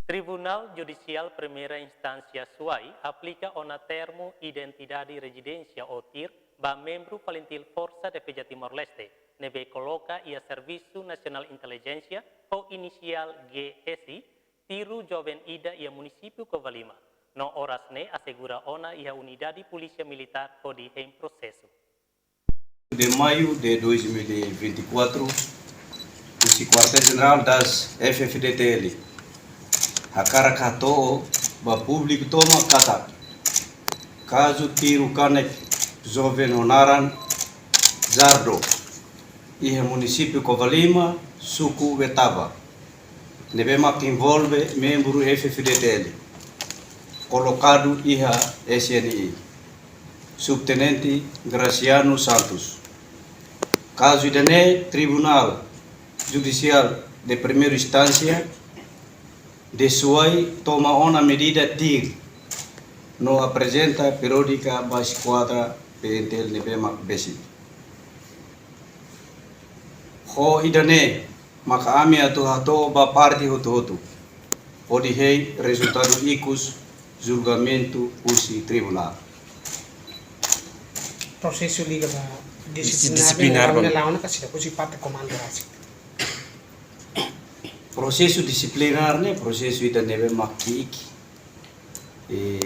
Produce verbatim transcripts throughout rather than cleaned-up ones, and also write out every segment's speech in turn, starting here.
Tribunál Judisiál Primeira Instánsia Suai aplika ona termu identidade rezidénsia ou TIR ba membru FALINTIL Forsa Defeza Timor-Leste, ne'ebé koloka iha Servisu Nasionál Intelijénsia ho inisiál G S, tiru joven ida iha munisípiu Covalima. No oras ne'e asegura ona iha unidade polísia militár hodi hein prosesu. De maio de dois mil e vinte e quatro, husi Kuartél Jenerál das F-FDTL hakarak hato'o ba públiku tomak katak kazu tiru kanek joven ho naran Zardo, iha munisípiu Covalima, suku Oetava, ne'ebé mak envolve membru F-FDTL, kolokadu iha S N I, Subtenente Graciano Santos. Kazu ida-ne'e, Tribunál Judisiál de Primeira Instánsia de Suai toma ona medida TIR no aprezenta periódika ba eskuadra PNTL ne'ebé mak besik. Ho ida-ne'e maka ami atu hato'o ba parte hotu-hotu hodi hein rezultadu ikus julgamentu husi tribunál. Prosesu liga ba Disiplinár, ba- lawan ka sida husi parte komandu rasik. Prosesu disiplinár ne'e prosesu ida ne'ebé mak ki'ik. E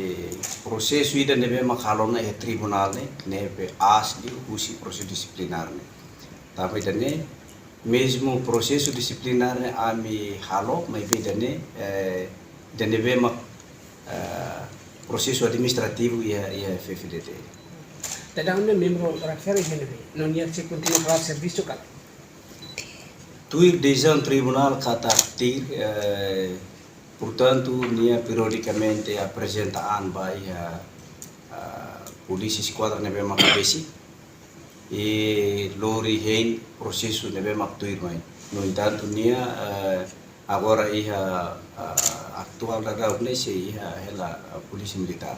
prosesu ida ne'ebé mak halo ona iha tribunál ne'e, ne'ebé aas liu husi prosesu disiplinár ne'e. Tanba ida-ne'e, mezmu prosesu disiplinár ne'e ami halo, maibé ida-ne'e, eh, ida ne'ebé mak, eh, prosesu administrativu iha, iha F-FDTL. Daudaun ne'e membru refere iha ne'ebé, no nia sei kontinua halo servisu ka lae? Tuir desizaun tribunál katak TIR, eh, portantu, nia periodikamente aprezenta an ba iha, ah, polísia eskuadra ne'ebé mak besik, i lori hein prosesu ne'ebé mak tuirmai. No entantu, nia, eh, agora iha, ah, atuál daudaun ne'e sei iha hela, ah, polísia militár.